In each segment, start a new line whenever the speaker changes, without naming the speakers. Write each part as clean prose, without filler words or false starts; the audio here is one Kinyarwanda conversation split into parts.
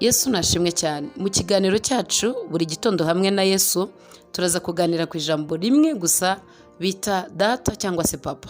Yesu nashimwe cyane. Mu kiganiro cyacu buri gitondo hamwe na Yesu, turaza kuganira ku ijambo rimwe gusa bita data cyangwa se papa,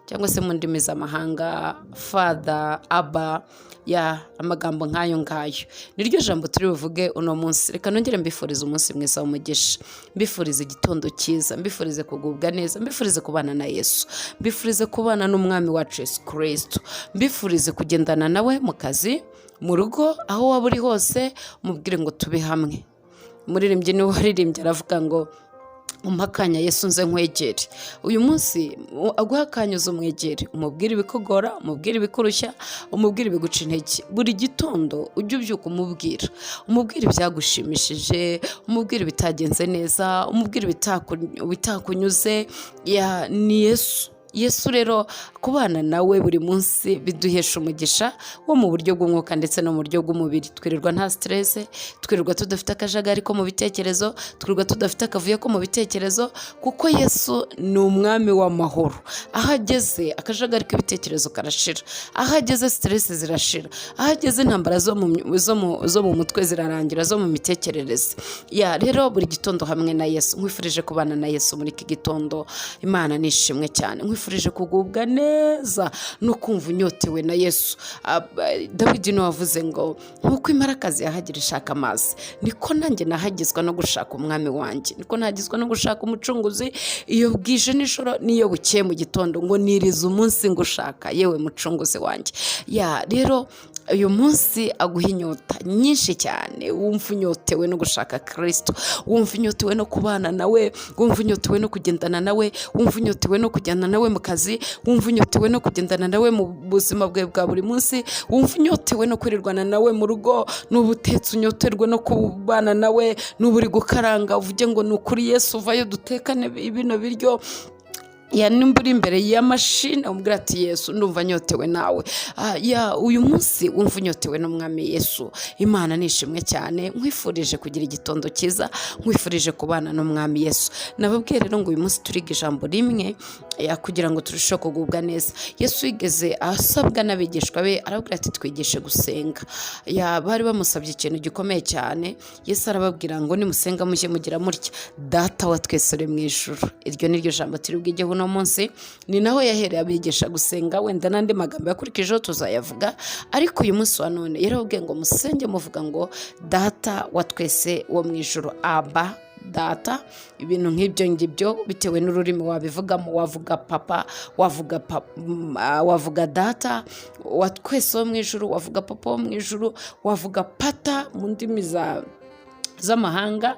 cyangwa se mu ndimi z'amahanga father, Abba, ya amagambo nk'ayo ngayo. Niryo jambo turi buvuge uno munsi. Reka nongere mbifurize umunsi mwiza w'umugisha, mbifurize igitondo cyiza, mbifurize kugubwa neza, mbifurize kubana na Yesu, mbifurize kubana n'Umwami wacu Yesu Kirisito, mbifurize kugendana nawe mu kazi, mu rugo, aho waba uri hose, umubwire ngo tube hamwe. Umuririmbyi niwe waririmbye aravuga ngo: "Umpa akanya Yesu nze nkwegere." Uyu munsi aguha akanya uze umwegere, umubwire ibikugora, umubwire ibikurushya, umubwire ibiguca intege. Buri gitondo ujye ubyuka umubwira, umubwire ibyagushimishije, umubwire ibitagenze neza, umubwire ibitakunyuze. Ya, ni Yesu. Yesu rero, kubana nawe buri munsi biduhesha umugisha wo mu buryo bw'umwuka ndetse no mu buryo bw'umubiri. Twirirwa nta stress, twirirwa tudafite akajagari ko mu bitekerezo, twirirwa tudafite akavuyo ko mu bitekerezo, kuko Yesu ni umwami w'amahoro. Aho ageze akajagari k'ibitekerezo karashira, aho ageze stress zirashira, aho ageze intambara zo mu mutwe zirarangira, zo mu mitekerereze. Ya, rero buri gitondo hamwe na Yesu, nkwifurije kubana na Yesu muri iki gitondo. Imana nishimwe cyane. Nkwifurije kugubwa neza no kumva unyotewe na Yesu. Dawidi niwe wavuze ngo: "Nk'uko imparakazi yahagira ishaka amazi, niko nanjye nahagizwa no gushaka umwami wanjye, niko nahagizwa no gushaka Umucunguzi iyo bwije nijoro n'iyo bukeye mu gitondo, ngo nirize umunsi ngushaka, yewe Mucunguzi wanjye." Ya, rero uyu munsi aguha inyota nyinshi cyane, wumva unyotewe no gushaka Kirisito, wumva unyotewe no kubana nawe, wumva unyotewe no kugendana nawe, wumva unyotewe no kujyana nawe mu kazi, wumva unyotewe no kugendana nawe mu buzima bwawe bwa buri munsi, wumva unyotewe no kwirirwana nawe mu rugo. Nuba utetse unyoterwe no kubana nawe, nuba uri gukaranga uvuge ngo: "Ni ukuri Yesu, uvayo dutekane bino biryo." Ya, nimba uri imbere ya mashini umubwira ati: "Yesu, ndumva nyotewe nawe." Ya, uyu munsi wumva unyotewe n'Umwami Yesu. Imana nishimwe cyane. Nkwifurije kugira igitondo cyiza, nkwifurije kubana n'Umwami Yesu. Nababwiye rero ngo uyu munsi turiga ijambo rimwe, ya, kugira ngo turusheho kugubwa neza. Yesu yigeze asabwa n'abigishwa be, arababwira ati: "Twigishe gusenga." Ya, bari bamusabye ikintu gikomeye cyane. Yesu arababwira ngo: "Nimusenga mujye mugira mutya: Data wa twese uri mu ijuru." Iryo ni ryo jambo turi bwigeho uno munsi. Ni naho yahereye abigisha gusenga. Wenda n'andi magambo yakurikijeho tuzayavuga, ariko uyu munsi wa none yarababwiye ngo: "Musenge muvuga ngo Data wa twese wo mu ijuru, Abba, Data." Ibintu nk'ibyo ngibyo, bitewe n'ururimi wabivugamo, wavuga papa, wavuga wavuga data wa twese wo mu ijuru, wavuga papa wo mu ijuru, wavuga pata mu ndimi z'amahanga,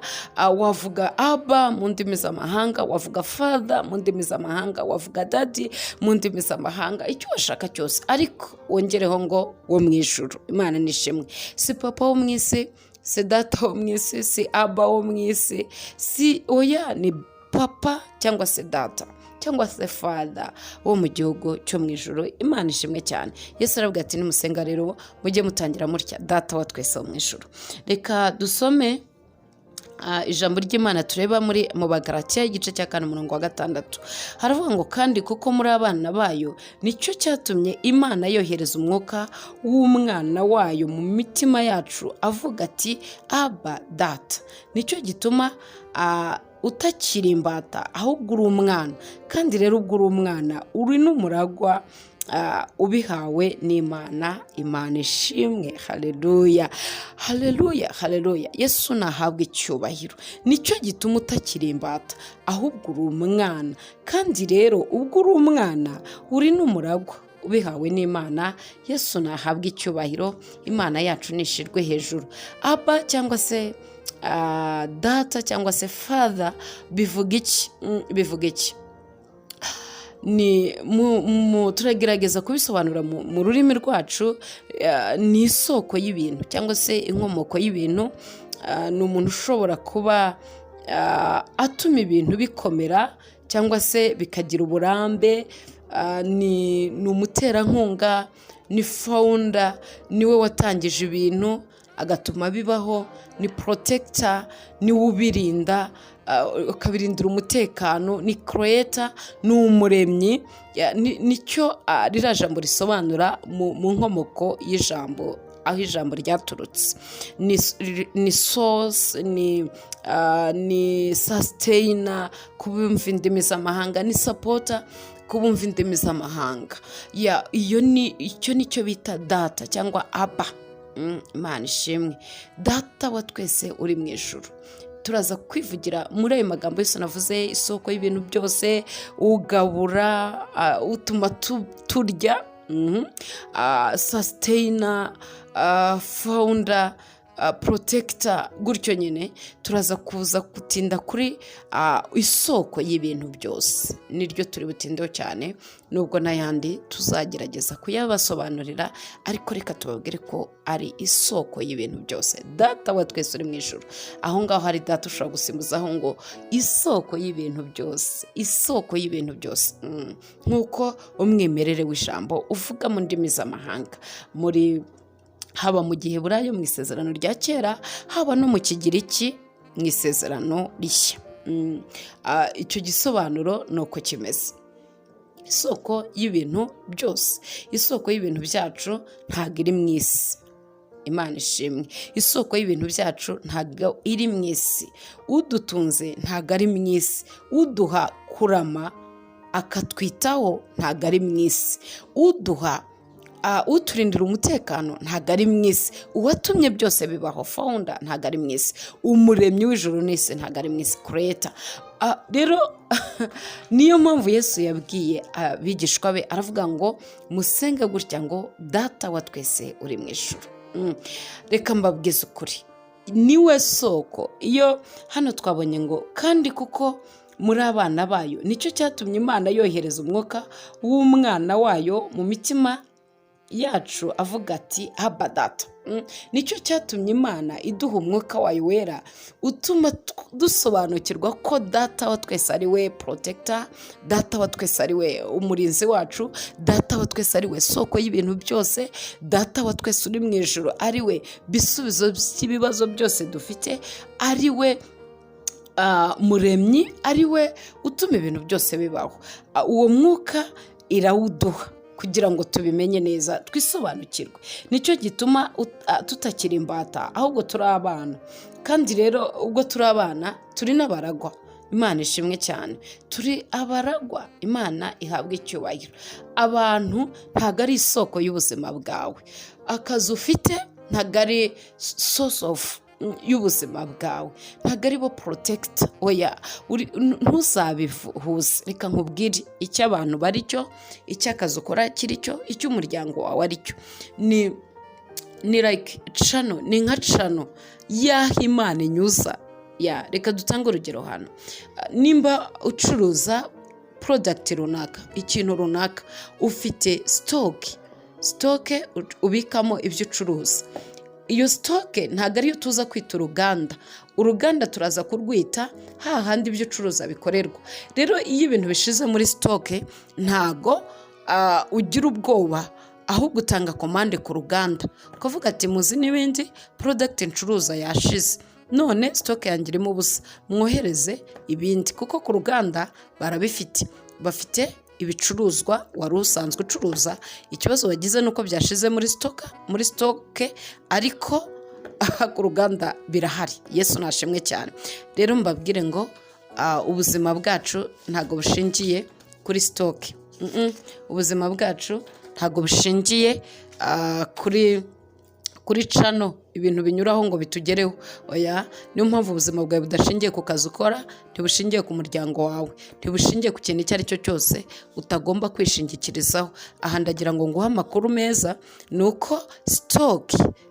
wavuga Abba mu ndimi z'amahanga, wavuga father mu ndimi z'amahanga, wavuga daddy mu ndimi z'amahanga, icyo washaka cyose, ariko wongereho ngo wo mu ijuru. Imana nishimwe. Si papa wo mu isi, si data wo mu isi, si Abba wo mu isi, si oya, ni papa cyangwa se data cyangwa se father wo mu gihugu cyo mu ijuru. Imana ishimwe cyane. Yesu aravuga ati: "Nimusenga rero mujye mutangira mutya: Data wa twese wo mu ijuru." Reka dusome ijambo ry'Imana tureba muri mu Bagaratiya igice cya 4 umurongo wa 6. Haravuga ngo: "Kandi kuko muri abana bayo, nicyo cyatumye Imana yohereza umwuka w'umwana wayo mu mitima yacu, avuga ati: Abba, Data. Nicyo gituma utakiri imbata, ahubwo uri umwana, kandi rero ubwo uri umwana uri n'umuragwa, ubihawe n'Imana." Imana ishimwe. Haleluya, haleluya, haleluya. Yesu nahabwa icyubahiro. Nicyo gituma utakiri imbata, ahubwo uri umwana, kandi rero ubwo uri umwana uri n'umuragwa ubihawe n'Imana. Yesu nahabwa icyubahiro. Imana yacu nishirwe hejuru. Abba cyangwa se data cyangwa se father bivuga iki? Bivuga iki? Ni turagerageza kubisobanura mu rurimi rwacu. Ni isoko y'ibintu cyangwa se inkomoko y'ibintu. Ni umuntu ushobora kuba atuma ibintu bikomera cyangwa se bikagira uburambe. Ni umuterankunga, ni founder, niwe watangije ibintu agatuma bibaho, ni protector, niwe ubirinda, ukabirindira umutekano, ni creator, ni umuremyi. Nicyo ririya jambo risobanura mu nkomoko y'ijambo Abba. aho ijambo ryaturutse. Ni source, ni sustainer kubumva indimi z'amahanga, ni supporter kubumva indimi z'amahanga. Ya, iyo ni icyo nicyo bita Data cyangwa Abba. Imana ishimwe. Data wa twese uri mu ijuru. Turaza kwivugira muri ayo magambo yose navuze: isoko y'ibintu byose, ugabura, utuma turya, sustainer, founder, protector, gutyo nyine. Turaza kuza gutinda kuri isoko y'ibintu byose, niryo turi butindeho cyane, nubwo n'ayandi tuzagerageza kuyabasobanurira, ariko reka tubabwire ko ari isoko y'ibintu byose, Data wa twese uri mu ijuru. Aho ngaho hari Data, ushobora gusimbuzaho ngo isoko y'ibintu byose, isoko y'ibintu byose. Nk'uko umwimerere w'ijambo uvuga mu ndimi z'amahanga, muri haba mu Giheburayo mu Isezerano rya Kera, haba no mu Kigiriki mu Isezerano Rishya. Icyo gisobanuro ni uko kimeze: isoko y'ibintu byose. Isoko y'ibintu byacu ntabwo iri mu isi. Imana ishimwe. Isoko y'ibintu byacu ntabwo iri mu isi. Udutunze ntabwo ari mu isi. Uduha kurama akatwitaho ntabwo ari mu isi. Uduha, uturindira umutekano ntabwo ari mu isi. Uwatumye byose bibaho, founder, ntabwo ari mu isi. Umuremyi w'ijuru n'isi ntabwo ari mu isi, creator. Rero niyo mpamvu Yesu yabwiye abigishwa be, aravuga ngo musenge gutya ngo: "Data wa twese uri mu ijuru." Reka mbabwize ukuri, niwe soko. Iyo hano twabonye ngo kandi kuko muri abana bayo, nicyo cyatumye Imana yohereza umwuka w'umwana wayo mu mitima yacu, avuga ati: "Abba, Data." Nicyo cyatumye Imana iduha Umwuka wayo Wera, utuma dusobanukirwa ko Data wa twese ari we protector, Data wa twese ari we umurinzi wacu, Data wa twese ari we soko y'ibintu byose, Data wa twese uri mu ijuru ari we bisubizo by'ibibazo byose dufite, ari we muremyi, ari we utuma ibintu byose bibaho. Uwo mwuka irawuduha kugira ngo tubimenye neza, twisobanukirwe. Nicyo gituma tutakiri imbata, ahubwo turi abana. Kandi rero ubwo turi abana, turi n'abaragwa. Imana ishimwe cyane. Turi abaragwa. Imana ihabwa icyubahiro. Abantu ntabwo ari isoko y'ubuzima bwawe. Akazi ufite ntabwo ari source of y'ubuzima bwawe, ntabwo ari bo protector. Oya, ntuzabihuze. Reka nkubwire icyo abantu bari cyo, icyo akazi ukora kiri cyo, icyo umuryango wawe ari cyo. Ni like channel, ni nka channel y'aho Imana inyuza. Ya, reka dutange urugero hano. Nimba ucuruza product runaka, ikintu runaka, ufite stock, stock ubikamo ibyo ucuruza. Iyo stock ntabwo ariyo tuza kwita uruganda. Uruganda turaza kurwita hahandi ibyo ucuruza bikorerwa. Rero iyo ibintu bishize muri stock, ntago ugira ubwoba, ahubwo utanga commande ku ruganda, ukavuga ati: "Muzi n'ibindi, product ncuruza yashize, none stock yanjye irimo ubusa, mwohereze ibindi." Kuko ku ruganda barabifite, bafite ibicuruzwa wari usanzwe ucuruza. Ikibazo wagize ni uko byashize muri stock, ariko ku ruganda birahari. Yesu nashimwe cyane. Rero mbabwire ngo ubuzima bwacu ntabwo bushingiye kuri stock. Ubuzima bwacu ntabwo bushingiye kuri channel ibintu binyuraho ngo bitugereho. Oya. Niyo mpamvu ubuzima bwawe budashingiye ku kazi ukora, ntibushingiye ku muryango wawe, ntibushingiye ku kintu icyo ari cyo cyose utagomba kwishingikirizaho. Aha ndagira ngo nguhe amakuru meza, ni uko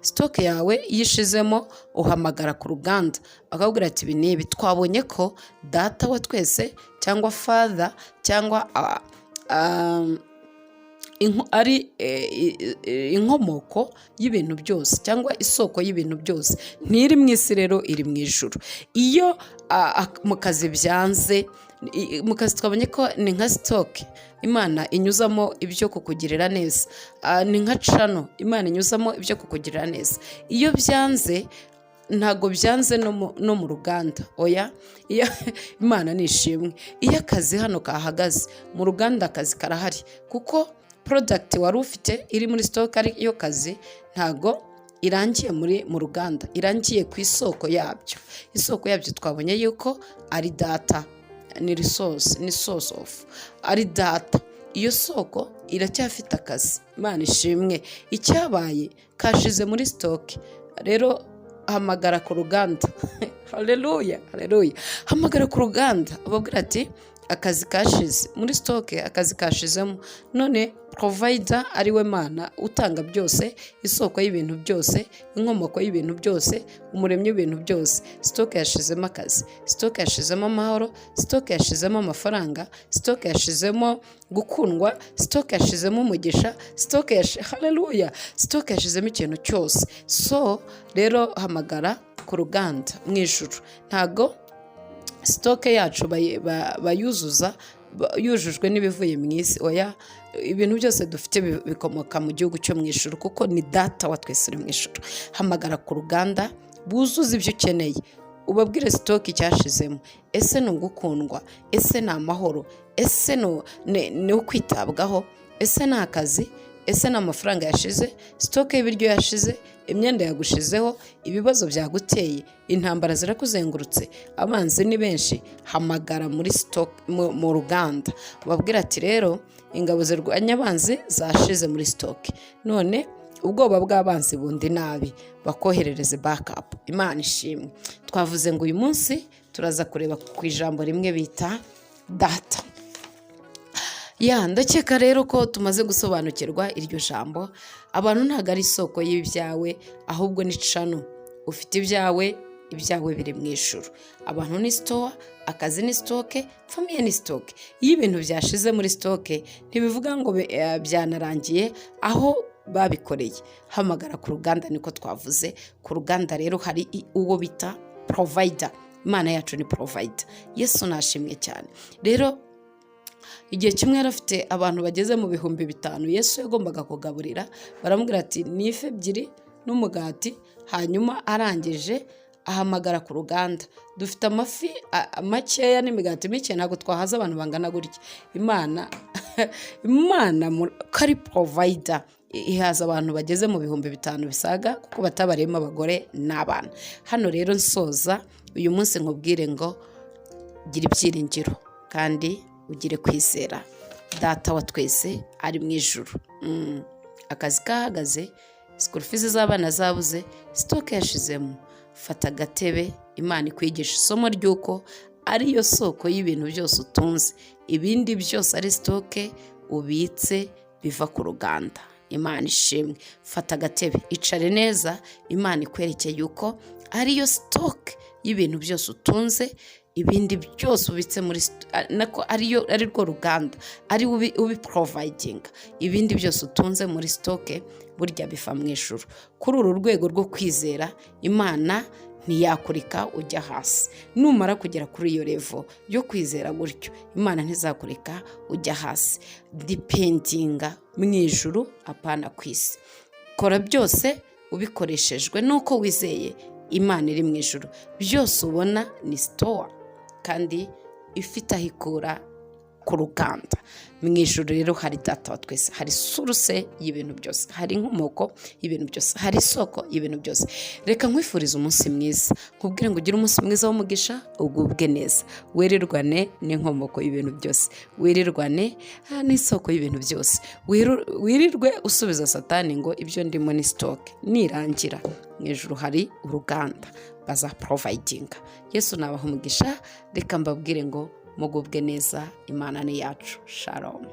stock yawe iyo ishizemo, uhamagara ku ruganda, bakakubwira ati: "Ibi n'ibi." Twabonye ko Data wa twese cyangwa Father cyangwa ari inkomoko y'ibintu byose cyangwa isoko y'ibintu byose. Ntiri mu isi rero, iri mu ijuru. Iyo mu kazi byanze, mu kazi twabonye ko ni nka stock Imana inyuzamo ibyo kukugirira neza. Ni nka channel Imana inyuzamo ibyo kukugirira neza. Iyo byanze, ntabwo byanze no mu ruganda. Oya. Iyo Imana ni ishimwe, iyo akazi hano kahagaze, mu ruganda akazi karahari, kuko product wari ufite iri muri stock ariyo kazi. Ntabwo irangiye mu ruganda, irangiye ku isoko yabyo. Isoko yabyo twabonye yuko ari Data, ni resource, ni source of, ari Data. Iyo soko iracyafite akazi. Imana ishimwe. Icyabaye, kashize muri stock. Rero hamagara ku ruganda. Haleluya, haleluya! Hamagara ku ruganda, ubabwira ati: "Akazi kashize muri stock, akazi kashizemo. None provider, ari we Mana utanga byose, isoko y'ibintu byose, inkomoko y'ibintu byose, umuremyi w'ibintu byose, stock yashizemo akazi, stock yashizemo amahoro, stock yashizemo amafaranga, stock yashizemo gukundwa, stock yashizemo umugisha, stock yashi, haleluya, stock yashizemo ikintu cyose. So rero hamagara ku ruganda mu ijuru." Ntago stock yacu bayuzuza yujujwe n'ibivuye mu isi. Oya, ibintu byose dufite bikomoka mu gihugu cyo mu ijuru, kuko ni Data wa twese uri mu ijuru. Hamagara ku ruganda buzuze ibyo ukeneye, ubabwire stock icyashizemo. Ese ni ugukundwa? Ese ni amahoro? Ese ni ukwitabwaho? Ese ni akazi? Ese ni amafaranga yashize? Stock y'ibiryo yashize? Imyenda yagushizeho? Ibibazo byaguteye? Intambara zirakuzengurutse? Abanzi ni benshi? Hamagara muri stock, mu ruganda, ubabwira ati: "Rero ingabo zirwanya abanzi zashize muri stock, none ubwoba bw'abanzi bundi nabi." Bakoherereze backup. Imana ishimwe. Twavuze ngo uyu munsi turaza kureba ku ijambo rimwe bita Data. Ya, ndakeka rero ko tumaze gusobanukirwa iryo jambo. Abantu ntabwo ari isoko y'ibyawe, ahubwo ni channel. Ufite ibyawe, ibyawe biri mu ijuru. Abantu ni store, akazi ni stock, famille ni stock. Iyo ibintu byashize muri stock, ntibivuga ngo byanarangiye aho babikoreye. Hamagara ku ruganda, niko twavuze. Ku ruganda rero hari uwo bita provider. Imana yacu ni provider. Yesu nashimwe cyane. Rero igihe kimwe yari afite abantu bageze mu 5000 Yesu yagombaga kugaburira. Baramubwira ati: "Ni ifi ebyiri n'umugati." Hanyuma arangije ahamagara ku ruganda: "Dufite amafi makeya n'imigati mike, ntabwo twahaza abantu bangana gutya." Imana ko ari provider, ihaza abantu bageze mu 5000 bisaga, kuko batabariyemo abagore n'abana. Hano rero nsoza uyu munsi, nkubwire ngo gira ibyiringiro kandi ugire kwizera. Data wa twese ari mu ijuru. Akazi kahagaze, school fees z'abana zabuze, stock yashizemo. Fata agatebe, Imana ikwigisha isomo ry'uko ariyo soko y'ibintu byose utunze, ibindi byose ari stock ubitse biva ku ruganda. Imana ishimwe. Fata agatebe, icare neza, Imana ikwerekeye yuko ariyo stock y'ibintu byose utunze, ibindi byose ubitse muri nako ariyo, ari rwo ruganda, ari ubiprovidinga. Ibindi byose utunze muri stock burya biva mu ijuru. Kuri uru rwego rwo kwizera, Imana ntiyakureka ujya hasi. Numara kugera kuri iyo level yo kwizera gutyo, Imana ntizakureka ujya hasi. Dependinga mu ijuru, apana ku isi. Kora byose ubikoreshejwe nuko wizeye Imana iri mu ijuru. Byose ubona ni store, kandi ifite aho ikura ku ruganda mu ijuru. Rero hari Data wa twese, hari source y'ibintu byose, hari inkomoko y'ibintu byose, hari isoko y'ibintu byose. Reka nkwifurize umunsi mwiza, nkubwire ngo ugire umunsi mwiza w'umugisha, ugubwe neza, wirirwane n'inkomoko y'ibintu byose, wirirwane n'isoko y'ibintu byose, wirirwe usubiza Satani ngo: "Ibyo ndimo ni stock, nirangira mu ijuru hari uruganda bazaprovidinga." Yesu nabaha umugisha. Reka mbabwire ngo mugubwe neza. Imana ni yacu. Shalom.